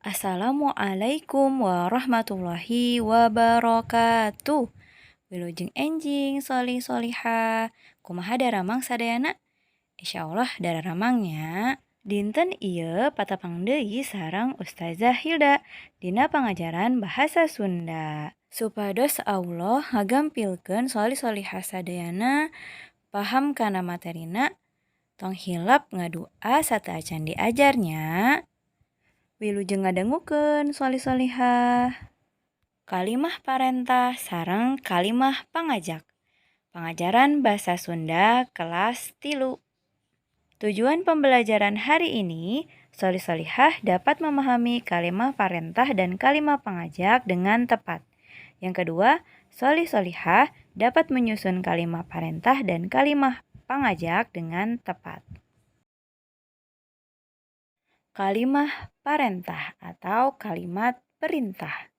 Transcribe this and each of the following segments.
Assalamualaikum warahmatullahi wabarakatuh. Wilujeng enjing solih solihah. Kumaha daramang sadayana? Insyaallah dararamang nya. Dinten ieu patepang deui sareng Ustazah Hilda dina pangajaran Bahasa Sunda. Supados Allah ngagampilkeun solih solihah sadayana paham kana materina, tong hilap ngadua sateuacan diajar nya. Wilujeng ngadangukeun solih solihah. Kalimah parentah sareng kalimah pangajak. Pangajaran Bahasa Sunda kelas 3. Tujuan pembelajaran hari ini, solih solihah dapat memahami kalimah parentah dan kalimah pangajak dengan tepat. Yang kedua, solih solihah dapat menyusun kalimah parentah dan kalimah pangajak dengan tepat. Kalimah parentah atau kalimat perintah.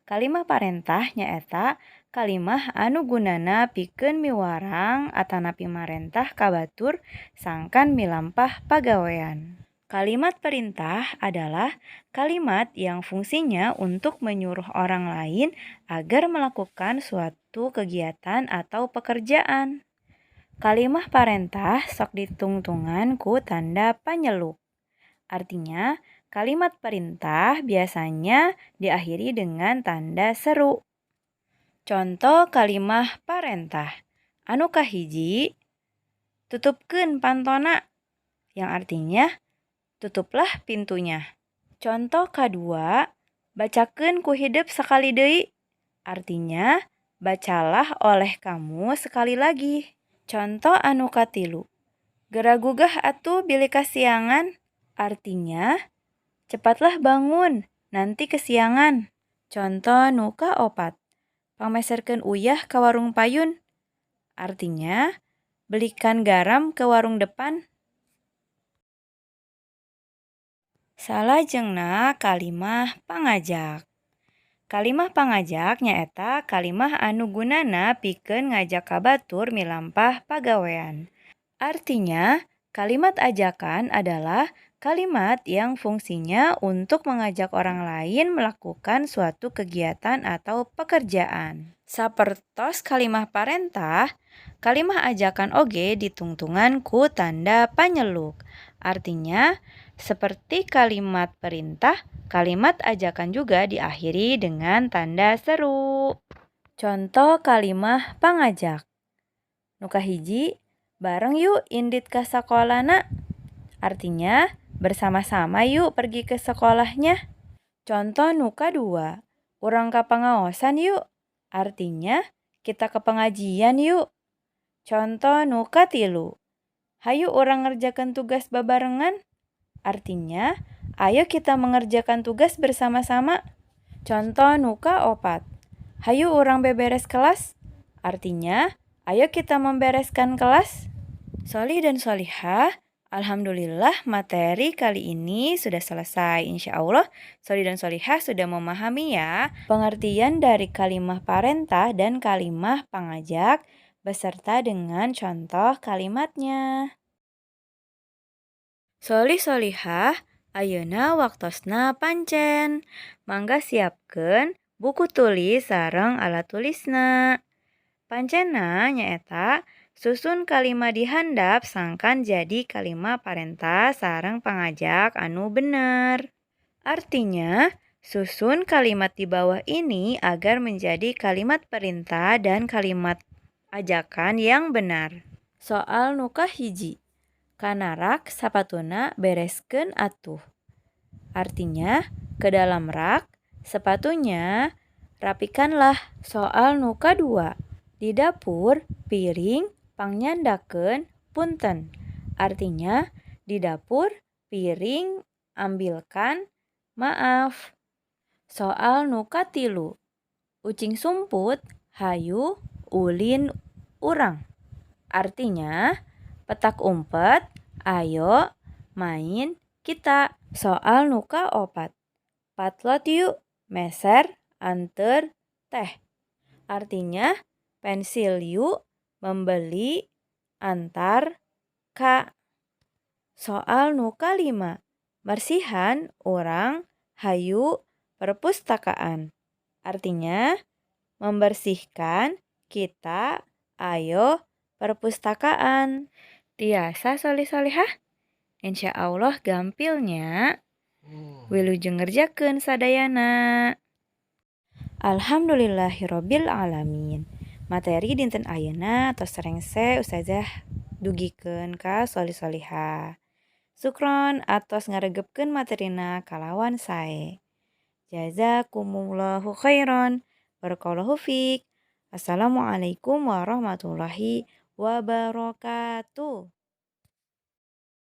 Kalimah parentah nyaeta kalimah anu gunana pikeun miwarang atanapi marentah ka batur sangkan milampah pagawean. Kalimat perintah adalah kalimat yang fungsinya untuk menyuruh orang lain agar melakukan suatu kegiatan atau pekerjaan. Kalimah parentah sok ditungtungan ku tanda panyeluk. Artinya, kalimat perintah biasanya diakhiri dengan tanda seru. Contoh kalimah parentah. Anu kahiji, "Tutupkeun pantona," yang artinya tutuplah pintunya. Contoh kadua, "Bacakeun ku hidep sakali deui." Artinya, bacalah oleh kamu sekali lagi. Contoh anu katilu, "Gera gugah atuh bilih kasiangan." Artinya, cepatlah bangun, nanti kesiangan. Contoh nu kaopat, "Pangmeserkeun uyah ka warung payun." Artinya, belikan garam ke warung depan. Salajengna kalimah pangajak. Kalimah pangajak nyaeta kalimah anu gunana pikeun ngajak ka batur milampah pagawean. Artinya, kalimat ajakan adalah kalimat yang fungsinya untuk mengajak orang lain melakukan suatu kegiatan atau pekerjaan. Sapertos kalimah parentah, kalimah ajakan oge ditungtungan ku tanda panyeluk. Artinya, seperti kalimat perintah, kalimat ajakan juga diakhiri dengan tanda seru. Contoh kalimah pangajak. Nu kahiji, "Bareng yuk indit ka sakolana." Artinya, bersama-sama yuk pergi ke sekolahnya. Contoh nu kadua, "Urang ka pangaosan yuk." Artinya, kita ke pengajian yuk. Contoh nu katilu, "Hayu urang ngerjakeun tugas babarengan." Artinya, ayo kita mengerjakan tugas bersama-sama. Contoh nu kaopat, "Hayu urang beberes kelas." Artinya, ayo kita membereskan kelas. Solih dan solihah, alhamdulillah materi kali ini sudah selesai. Insya Allah solih dan solihah sudah memahami ya pengertian dari kalimah parentah dan kalimah pangajak beserta dengan contoh kalimatnya. Solih solihah, ayeuna waktosna pancen. Mangga siapkeun buku tulis sareng alat tulisna. Pancenna nyaeta susun kalimah di handap sangkan jadi kalimah parentah sareng pangajak anu bener. Artinya, susun kalimat di bawah ini agar menjadi kalimat perintah dan kalimat ajakan yang benar. Soal nu kahiji. Kana rak sapatuna bereskeun atuh. Artinya, ke dalam rak sepatunya rapikanlah. Soal nu kadua. Di dapur piring pangnyandakeun punten. Artinya, di dapur piring ambilkan, maaf. Soal nu katilu. Ucing sumput hayu ulin urang. Artinya, petak umpet, ayo main kita. Soal nu kaopat. Patlot yuk, meser, anteur, teh. Artinya, pensil yuk, membeli, antar, ka. Soal nu kalima. Mersihan urang Hayu perpustakaan. Artinya membersihkan, kita, ayo perpustakaan. Tiasa solih-solihah? Insya Allah gampil nya. Wilujeng ngerjakeun sadayana. Alhamdulillahirabbil alamin. Materi dinten ayeuna tos rengse ustazah dugikeun ka solih-solihah. Sukron atos ngaregepkeun materina kalawan sae. Jazakumullahu khairan. Barakallahu fiik. Assalamualaikum warahmatullahi wabarakatuh.